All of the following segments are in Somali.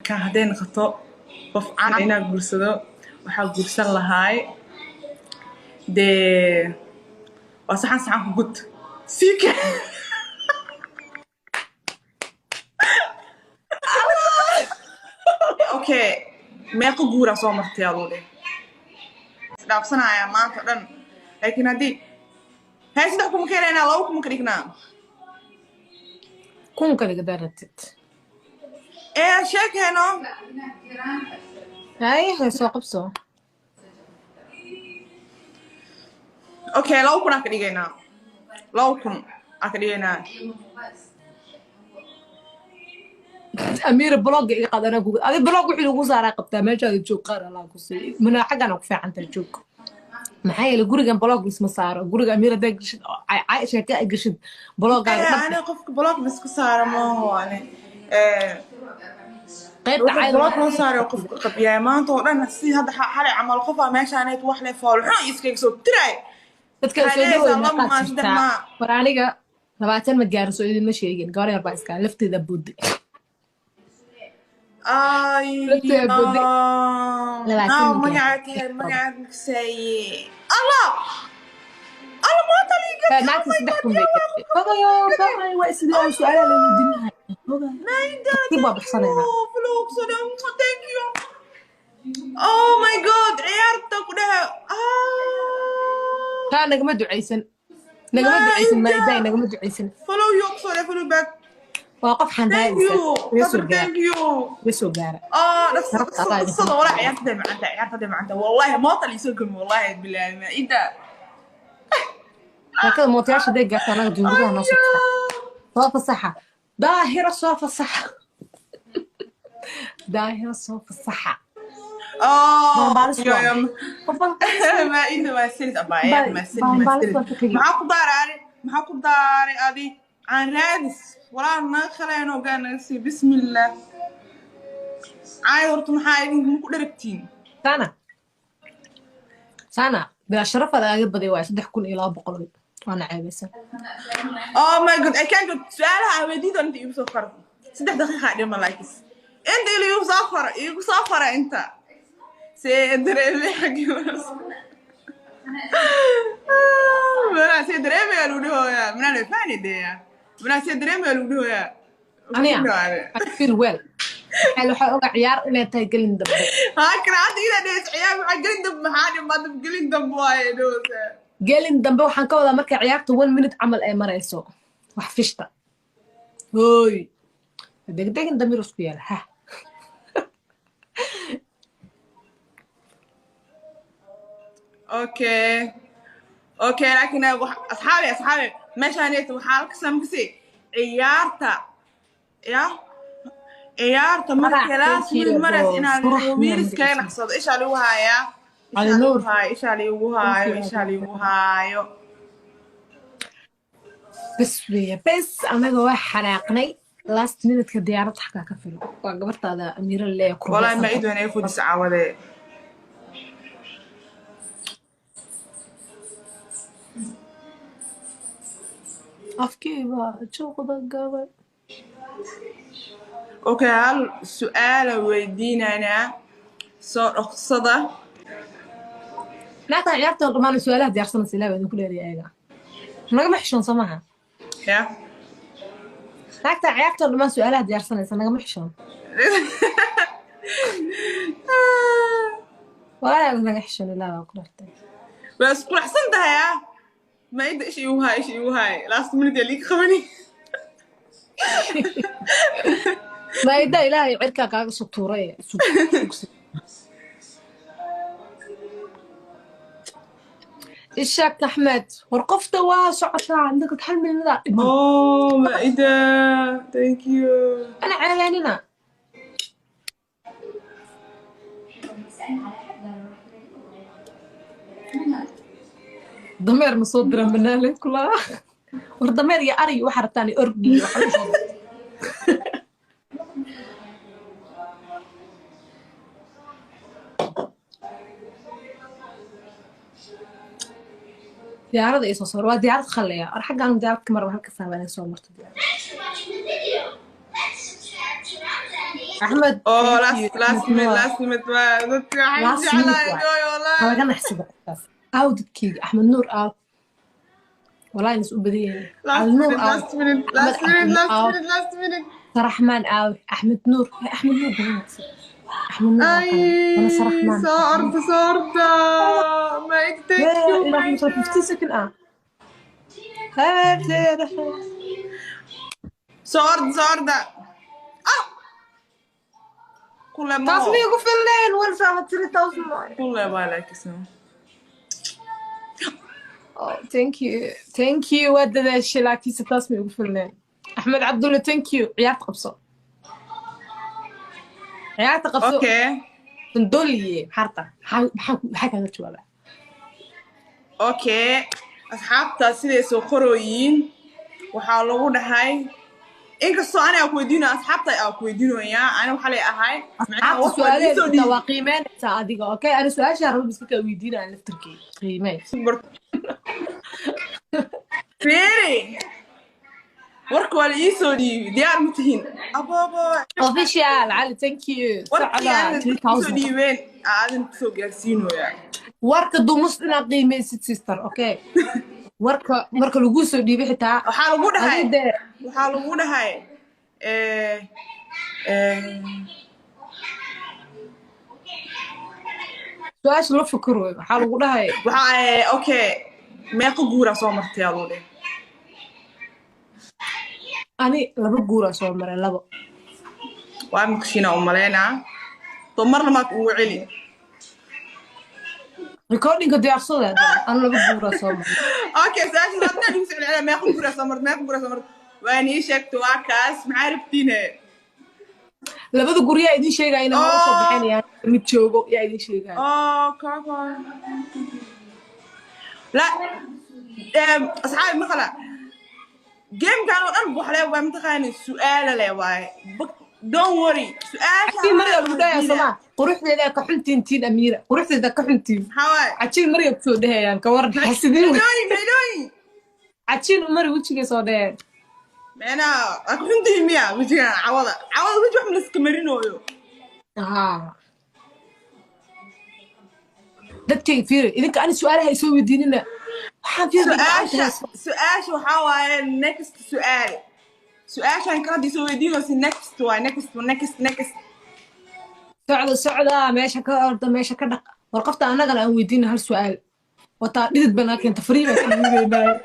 Ka hadday noqoto qof caan inaa guursado, waxaa guursan lahaay dee waa saxan saxan ku gud siika. Okay, meeqa guuraa soo martay aduu dheh isdhaafsanayaa maanta o dhan, laakiin haddii hay 3 kuma keenaynaa, 2 kuma ka dhignaa. Kunka dhiga daratid. Ee sheekeeno. Hay hay, soo qabso. Okay, 2,000 aan ka dhigaynaa, 2,000 aan ka dhigaynaa. Amiira, blogga iga qaad anaa kugu adi blog wixii lagu saaraa qabtaa. Meeshaada joog, qaar Allah ku siiyo. Mana xaggana ku fiican tahay, joog. Maxaa yeelay gurigan blog isma saaro. Guriga Amiira haddaa gashid oo cay sheeke ay gashid, bloggaaga dhab. Ani qofka blog iska saara maaho ani. Qaybta wuxuu cayda blog loo saaray qofka qabyaay maanta oo dhan, si hadda xalay camal qofaa meeshaaneed wax le fool xun iskaga soo tiraay. Dadka waxay soo dhehaysaa dhaweyn laba meeqaad maa saddex jirtaa? Maa War aniga 20 ma gaarin, soo idinma sheegin. Gabar yar baa iskaa lafteeda booday. Ay. Lafteeda booday. 20 Naa ma magacaad gaarin. Tahay magacaad makasaaye Allah Allah maanta liiga. Naagta 3,000 bay gaartay. Hogayo bagay waa sidii aan su-aalaha la weydiinahay. Hogay Maida. Tartiib waa Thank you. Baxsanaynaa. Vlog so thank you. Oh my God, ciyaarta ku dhaha ah. Taa nagama ducaysan, nagama ducaysan. Maida. Maaidaay nagama ducaysan. Follow you so follow back. Waa qof Thank xandaayaysa. you. Iga soo Qadar. gaara. Thank you. Iga soo gaara. Ah, Sharafta Allah idin dhaqsada walaa, ciyaarta macanta, ciyaarta macanta, wallahi moota liisoo gami, wallahi billahi Maida. Sheekada mootayaasha hadday gaarto, anaga duungudaha noo soo fasaxa, soo fasaxa Daahira, soo fasaxa Daahira, soo fasaxa. Oh. Baanbaalis waa yo qof baanbaalis. Maida waa sinid abaya ma sinid ma Baanbaalis sinid. waa ka tegey. Maxaa ku daaray ani? Maxaa ku daaray adi? Aan raadis walaal naga khaleen ogaa naga sii. Bismillah, caay horta maxaa idinka maku dheragtiin? Sana sana bilaa sharafaad aaga baday waay, 3200 waana ceebaysan. Oh my God, I can't go. Su'aalaha aan weydiin doono inta iigu soo qoro. 3 daqiiqa dhima likes inta ila iigu soo qoro, iigu soo qora inta see dareemay xaggii manaa, see dareemaya lagu dhahooyaa, manaa la fahni deya, manaa see dareemaya lagu dhahooyaa. Aniga I feel well. Waxaa oga ciyaar inay tahay gelin dambe. Haa, kana hadda ila dhees ciyaar maxaa gelin dambe, maxaa dhima dab gelin dambe waaye dhahoosa. Gelin dambe waxaan ka wadaa markay ciyaarta one minute camal ay marayso. Wax fishta hooy, degdegin, damir isku yaala ha. Okay, laakiin asxaabi, asxaabi, meeshaan waxaa halka samkasi ciyaarta ya ciyaarta markay last minute marays inaad wiilis kaga naqsado. Ishaa lagu haayaa, Cali ishaa lagu Nuur. haayo, ishaa lagu haayo, ishaa lagu haayo. Bes weeye, bes anaga waa xanaaqnay. Last minute-ka diyaarad xagaa ka filo, waa gabartaada Amiira leeya. Wallahi ma Kurbaysan. Idwan ay fudis caawadee. Afkiiba juuqda gabay. Okay, hal su-aala weydiinaynaa, soo dhoqsada. Naagtan ciyaarta dhammaan su-aalaha diyaarsanaysa, ilaah baa idinku dheeriya ayaga nagama xishoon, soo maaha? Ya. Naagtan ciyaarta dhammaan su-aalaha diyaarsanaysa nagama xishoon, walaahi naga xishoon, ilaah baa ku dhartay. Waa isquraxsan tahay ah maida, ish igu haay, ish igu haay, last minute yaa liiga qabani. Maayda ilaahay cirkaa kaaga soo tuuray, sug sug. Ishaak Axmed, war qofta waa socotaa indaka hal milmadaa dhiman. Oh Maida, thank you. Ana ceebeynina. Dameer ma soo dira manaale kulaa? War dameer iyo ari waxaa rabtaan iyo orgi iyo waxa u soo dira. Diyaarada ay soo sawir waa diyaarad khaleya. War xaggaan diyaarad ka marba halka saaba inay soo marto diyaarad. Thanks for watching the video. Let's subscribe to Ramzani. Axmed, Oh, thank you. last last Axmed minute, Noor. last minute waa dadka waxay Last minute jeclahay waay. gooy wallahi. Halaga naxsado qofkaas. Aaw dadkeyga, Axmed Nuur aaw. Wallahi nis u badan yahay. Last Cali Nuur minute, aaw. last minute, Axmed last minute, Cabdulle last aaw. minute, last minute. Saraxmaan aaw. Axmed Nuur. Axmed Nuur badan wanaagsan. Axmed Nuur waa Ay, kana. Wala Saraxmaan. soo orda, soo orda. Mike, thank لا you, إله إلا Mike. الله. 15 second ah. Soo orda, soo orda. Ah! Kule Taas mo. miya ku filneen one saaca 3000 waaye. Kule baa laakiin. Oh, thank you, thank you. Waa dadaashay, laakiinse taas ma igu filneen. Axmed Cabdulle, thank you. Ciyaarta qabso, ciyaarta qabso. Okay. Sandoliye maxaarta maxaa kaaga jawaabaa? Okay. Asxaabta siday soo qorooyiin waxaa lagu dhahay, inkastoo aniga ku weydiinayo, asxaabta aa ku weydiinayaa, ani waxaa lay ahay macnaha Asxaabta wax waa su-aalaheeda iisoo xitaa dhiib waa qiimeynaysaa adiga. Okay, ani su-aashaa rabo iska kaa weydiinaya laftarkeyga qiimee. Fiiri, warka waa la iisoo dhiibi, diyaar ma tihiin aboobo? Official Cali, thank you. Warkii Socda. aniga iisoo 3000 dhiibeen aadan kusoo gaarsiinoyaa. Warka dumus inaad qiimeysid, sister. Okay, warka marka laguu soo dhiibay xitaa Waxaa lagu dhahay adi dee waxaa lagu dhahay su-aasha la fikir wey. Waxaa lagu dhahay waxaa okay, meeqa guuraa soo martay aa lagu dhahay? Ani laba guuraa soo maray, labo. Waa maqshiina u malaynaa to mar labaad ugu celi. Recordingka diyaarsada hadda. Ani laba guuraa soo maray. Okay, su-aasha hadda igu soo celceliya, meeqa guuraa soo martay, meeqa guuraa soo martay, waa nii sheegto, waa kaas. Maxaa rabtiine? Labada gur yaa idin sheegaya inay hore usoo Oh. bixinayaan, mid joogo yaa idin sheegaya. Oh, kaka la asxaabi maqla, gamekan oo dhan wax le waa mataqaani su-aala le waaye. Don't worry, su-aasha Cajiin maryaa lagu dhahayaa somaa quruxdeeda ka xuntiin tiin Amiira, quruxdeeda ka xuntiin. Maxaa waaye? Cajiin maryaa kusoo dhehayaan, ka waran xasidiin wey. Meelooyin, meelooyin. Cajiin mari wejigay soo dheheen. Meenaa waa ku xuntihi miya wejigan? Cawada, cawada weji wax ma laska marinooyo. Haa, dadkayga fiiri, idinka ani su-aalaha isoo weydiinina, waxaan fiiri Su-aasha, su-aasha waxaa waaye next su-aal, su-aashan ka hadda isoo weydiinaysa next waaye, next, next, next. Socda, socda, meesha ka orda, meesha ka dhaq. War qofta annagana aan weydiina hal su-aal wataa, dhidid baa naga keenta, farii baa ka dhiibaynaa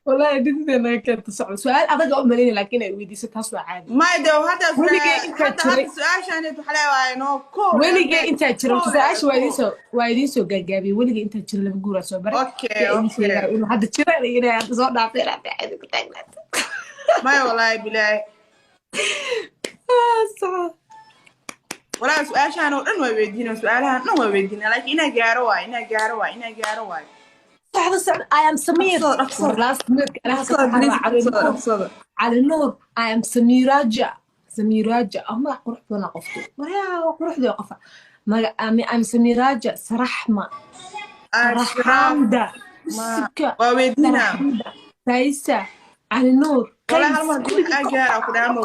wallahi, dhidid baa naga keenta. Socda, su-aal adaga u malaynaya laakiin ay weydiiso, taas waa caadi. Maya de hadda Weligay intaa hadda jiray. Hadda su-aashan waxaa leewahay no ko Weligay intaa jira horta su-aasha waa idiin soo gaagaabiyey. Weligay intaa jira laba guuraa soo baray. Okay, Yaa idiin okay. sheegaya inuu hadda jira iyo inay hadda soo dhaaftay inaa fiican ku taagnaato. Maya wallahi bilaahi. Ah, sax. Walaahi su-aashaan oo dhan waa weydiina, su-aalahan dhan waa weydiina, laakiin inaa gaaro waay, inaa gaaro waay, inaa gaaro waay. Socda, socda. I am Samir. Dhaqsada, dhaqsada. War last minute anaha ka Dhaqsada, please, baxaa Cali dhaqsada, Nuur. Dhaqsada. Cali Nuur, I am Samiraja. Samiraja. Ah, magac qurux badan aa qoftu. Waryaa, waa quruxdii qofa. Magac I'm Samiraja Saraxma. Ashraf Saraxamda. Ma Sika. waa weydiina. Saraxamda. Faisa. Cali Nuur. Walaahi Qays. hal mar Kulligii aa gaara ku dhahan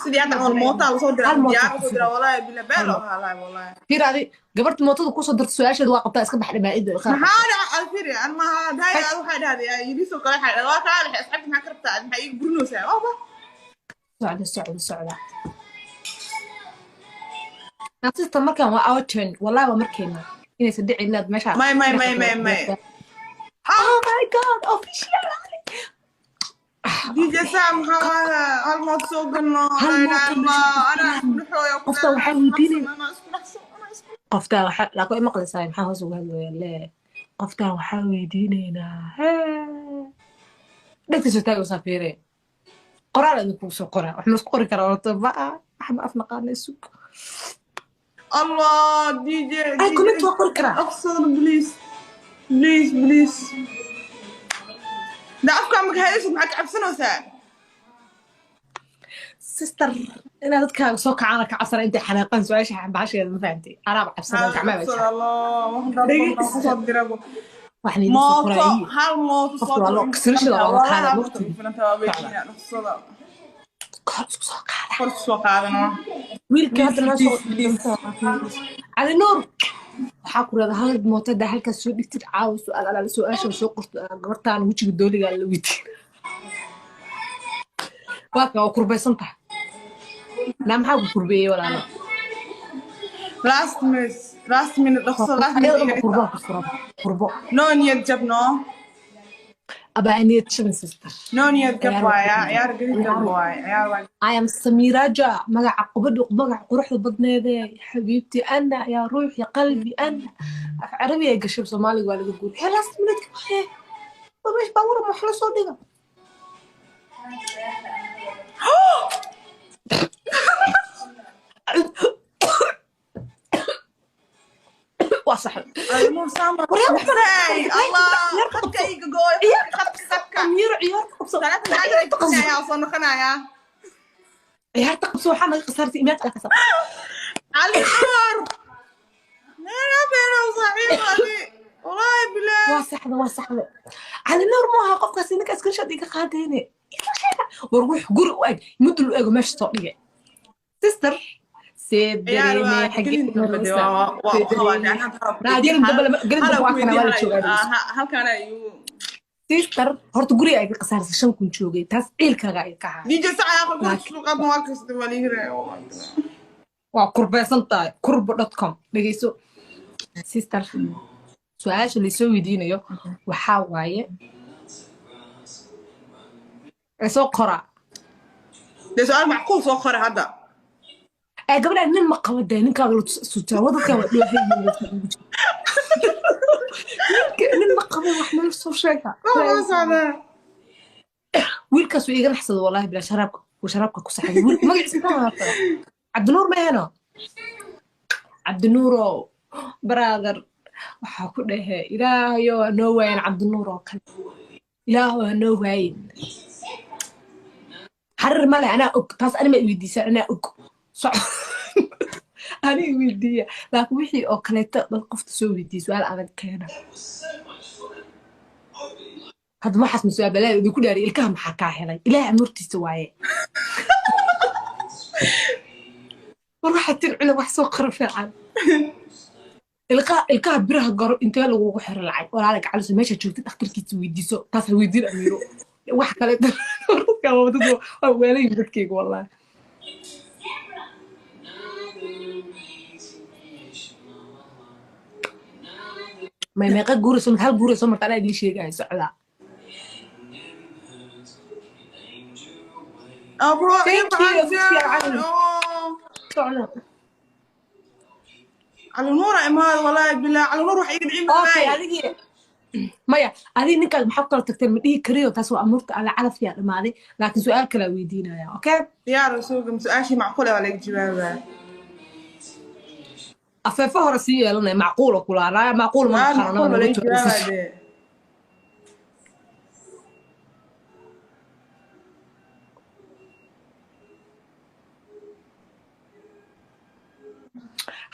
sidii hadda camal mootaa lasoo diraa, Hal mooto diyaar ku lasoo diraa, walaahi bila beel oo halaay walaahi. Fiir, adi gabarta mootada kusoo dirta su-aasheeda waa qabtaa, iska bax dhimaa. Maxaa dhaca alfiri an maha dahay ad waxay dhahday yiriisoo kale waxay dhahday waa kaa dhexe asxaabta, maxaa ka rabtaa ad, maxaa iiga burinaysaa waaba. Socda, socda, socda. Sister, markaan waa our turn wallahi, waa markeena inaysan dhicin inaad meesha May, may, may, may, may. Oh my God, official. DJ Sam, maxaa waaye, hal mood soo galno. Hal laa mooto ilaaha meesha illallah, ku anaa isku dhexooya ku Qofta waxaa weydiinay- anaa isku dhexso, anaa isku Qoftaa waxaa laako imaqlaysaa, maxaa hoos uga hadlaya le? Qoftaa waxaa weydiinaynaa, dhegta soo taag usaa fiire, qoraal idin soo qoraa, wax ma isku qori karaa horta? Ma wax ma af naqaana, sug. Allah, DJ. Ay, comment waa qori karaa. Dhaqsada, please, please, please. Da afkaa maka hadashid, maxaa ka cabsanaysaa? Sister, inaad dadkaaga soo kacaana ka cabsana, intay xanaaqaan su-aasha baxasheeda, ma fahantay? Anaaba cabsana, gacmaha baa jira. Kusoo dirabo waxaan idin soo mooto qoraayay. Hal mooto soo Qofka waa loo diro. sirishada waa loo qaadaa, Wallahi, mugti. mooto filanta waa weydiinaa, dhaqsada. Kor isku soo qaada. Kor soo qaadano. Wiilka hadda noo soo Please, Cali Nuur, waxaa ku raada hal mootada halkaas soo dhigtid caawa, su-aal alaala su-aasha soo qorto, gabartaan wejiga dooligaa la weydiin. Waa kan, waa kurbaysan tahay. Naa maxaa ku kurbeeyey, walaalo? Last minute, last minute, dhaqso, last minute. Ayada dhanba kurbaa ku furan, kurbo. No niyad jab, no. Abaa, niyad jabin, sister. No niyad jab waaya, ciyaar gelin jab waaya, ciyaar waaya. I am Samiraja, magaca qubadhu, magaca quruxda badneede, xabiibti ana yaa ruuxi qalbi ana. Af carabi ay gashay, Soomaaliga waa laga guuray. Hee, last minute waaye, waa meesha baabuur ma wax la soo dhiga. Waa sax. Almuur sama. Waryaa, wax Hey, Allah, khadka iga gooy, khadka, khadka. Amiiro, ciyaarta qabso. Salaada lacag ay soo noqonayaa. Ciyaarta qabso, waxaa naga khasaartay imaad kala kasab. Cali Nuur. Meel been saaxiibadi. Wallahi bilaa. Waa saxda, waa saxda. Cali Nuur ma aha qofkaasi, ninka screenshot iga qaadayne. Ila sheega war, wax guri u eg, mudul u ego meesha soo dhigay. Sister, see Ciyaar dareemay waa xaggee gelin dambe de, waa u qabaa Gelin dambe gelin dambe waa kana, waa la joogaa. Halkaana igu Sister, horta guriga ay ka khasaartay 5,000 joogay, taas ciilkaaga ay ka haay. DJ saca aqal ku suuqaad waa kasta waa liiray. Waa kurbeysan tahay, kurbo.com. Dhegeyso sister, su-aasha laysoo weydiinayo waxaa waaye ee soo qoraa. Dee su'aal macquul soo qora hadda. Ee gabadha nin ma qabo dee, ninkaaga la sujaa wadadkaa waa dhoofay. Nin ma qabo, wax nala soo sheega. Waa socdaa. Wiilkaas wuu iga naxsada, wallahi bilaa, sharaabka uu sharaabka ku saxay. Wiilka magaciisa maxaa ahaa? Cabdinuur ma aheno? Cabdinuurow brother, waxaa ku dhehe Ilaahayo ha noo waayin Cabdinuur oo kale, Ilaahow ha noo waayin. Xarir male, anaa og taas, anima i weydiisaan, anaa og soco, ani i weydiiya. Laakiin wixii oo kaleeto dad qofta soo weydiiya, su-aal adag keena. Hadda waxaas ma su-aal balaa idinku dhaariy? Ilkaha maxaa kaa helay? Ilaahay amuurtiisa waaye. War waxaa tin cuna, wax soo qoro fiican. Ilkaha biraha garo intee lagugu xiro lacag, walaala gacaliso? Meesha joogtid dhakhtarkiisa weydiiso, taas ha weydiin Amiiro. Wax kale dadka waa dad waa weelayin dadkayga, wallahi. May meeqa guurayso? Hal guurayso marta, anaa idiin sheegaya, socdaa. Abro. Thank you, fiican. Socda. Cali Nuur imaad, wallahi bilaa, Cali Nuur wax iga dhicin. Okay, adigii maya, adii ninkaas maxaa ku kala tagteen? Ma dhihi kariyo, taas waa amuurta Alle, calafkiyaa dhamaaday. Laakiin su-aal kalaa weydiinaya, okay? Diyaar suuga, su-aashii macquul waa laga jawaabaa. Afeefo hore sii yeelanaya, macquul oo kulaanaya, macquul ma Su'aal naqaano. macquul waa laga jawaabaa dee.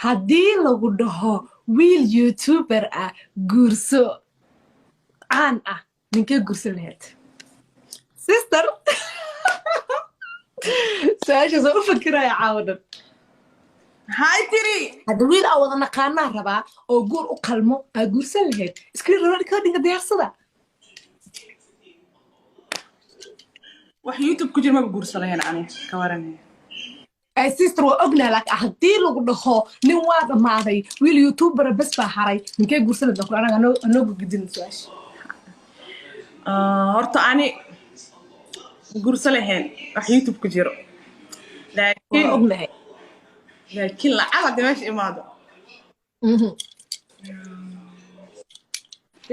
Haddii lagu dhaho wiil youtuber ah guurso, caan ah, ninkee guursan lahayd, sister? Su-aashaas waa u fakiraya caawa dhan. Maxay tiri? Hadda wiil aa wada naqaanaa rabaa oo guur u qalmo aa guursan lahayd. Screen recordinga diyaarsada. Wax YouTube ku jira maba guursanayn ani, ka waranaya. Ay sister, waa ognahay, laakiin haddii lagu dhaho nin waa dhammaaday, wiil youtubera bes baa haray, ninkee guursan lahayd? Anaga anoo gudin su-aasha. Horta ani guursa lahayn wax YouTube ku jiro. Waa laakiin ognahay. Laakiin lacag hadda meesha imaado,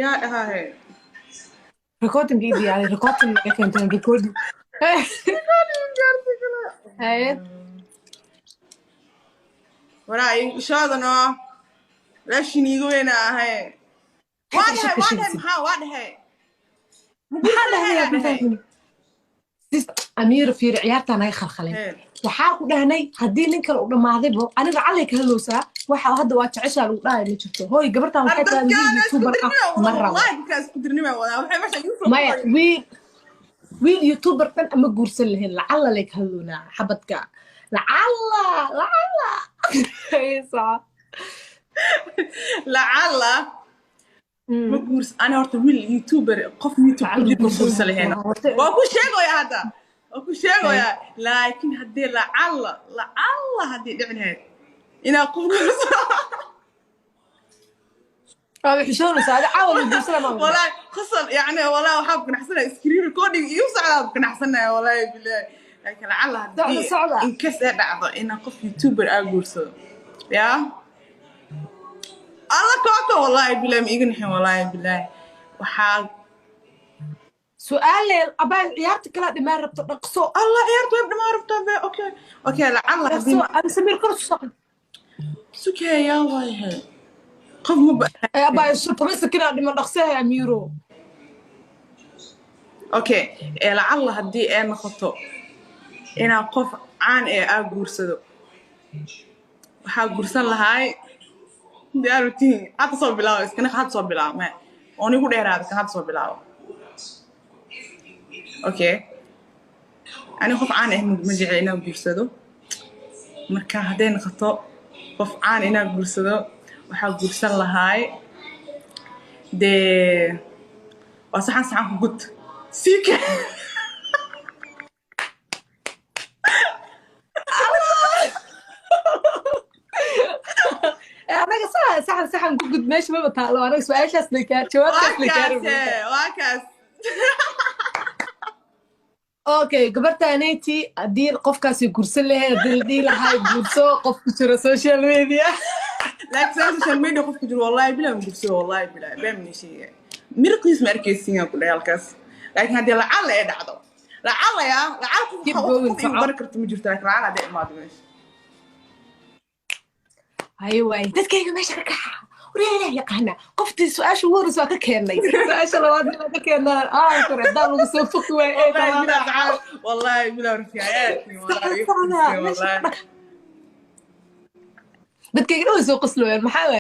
yaa dhahaahe. Recording ii diyaari, recording naga keenteen, recording. Haye. Waraa ishaadano raashin iiga weyna ahay. Waa dhahay, waa dhahay, maxaa waa dhahay? Maxaa dhahnay? Amiira, fiiri, ciyaartaa naga khalkhalay. Waxaa ku dhahnay haddii nin kale u dhammaadaybo, aniga callay ka hadlowsaa. Waxa hadda waa jeceshaa lagu dhahay ma jirto. Hooy, gabartan waxay tahay wiil youtuber ah ma rabo. Wallahi dadkaa isku dirnima wadaa, waxay meesha igu soo maya qoray. Wiil Wiil YouTuber dhan ama guursan lahayn, lacalla lay ka hadloonaa xabadka, lacalla, lacalla. Soco. Lacalla ma guurs ani horta wiil YouTuber, qof YouTube ku jiro ma guursan lahayn. Waa ku sheegaya hadda, waa ku sheegaya, laakiin haddii lacalla, lacalla haddii dhici lahayd inaa qof guurso. Waa xishoonaysaa adi, caawa la guursana maa? Walaahi qosol, yani walaahi waxaa ku ganaxsanaya screen recording igu socdaa ku ganaxsanaya, walaahi bilahi. Laakiin lacalla haddii Socda, socda. in case ay dhacdo inaa qof YouTuber aa guursado, yaa alla kooko, walaahi bilahi ma iga nixin, walaahi bilahi waxaa Su-aal abaa, ciyaarta kala dhimaan rabto, dhaqso. Allah, ciyaarta way dhamaan rabtaa be. Okay, lacalla haddii Dhaqso ama Samiir kor soo. Sukaya waayahay, qof ma ba. Abaa, 10 sakinaa dhiman, dhaqsaha Amiiro. Okay, ee lacalla haddii ay noqoto inaa qof caan ee aa guursado, waxaa guursan lahaay diyaarutiin. Hadda soo bilaabo, iskana hadda soo bilaabo, ma oon igu dheeraada kan hadda soo bilaabo. Okay, ani qof caan ah ma jecel inaan guursado. Marka hadday noqoto qof caan inaan guursado, waxaa guursan lahaay dee waa saxan, saxan ku gud siika. Anaga saxan, saxan ku gud meesha maba taalo. Anaga su-aashaas lay kaa waa jawaabtaas lay kaa kaas rabay. Waa kaas. Okay, gabartaanayti haddii qofkaasi guursan lahayd, haddii la dhihi lahaa guurso qof ku jira social media. Laakiin saa social media qofku jiro, wallahi bilaa ma guursado, wallahi bilaa baa mana sheegay, mirqiis ma arkaysiin ku dhahay halkaas. Laakiin haddii lacalla ay dhacdo, lacalla yaa lacal qof Keep qof going, qof igu soco. bari karto ma jirto, laakiin lacalla hadday imaado meesha. Haye waay, dadkayga meesha ka kaxa, waryaa Ilaah yaqaana. Qoftii su-aasha ugu horreysa waa ka keennay, su-aasha labaad waa ka keennaa. Kore haddaan lagu soo foki waay ee wallahi bilaa talaada. Tacaal, wallahi bilaa rufiyayaadkii wallahi Socda, meesha ka wallahi. dhaq. Dadkayga dhan way soo qoslayaan, maxaa waay?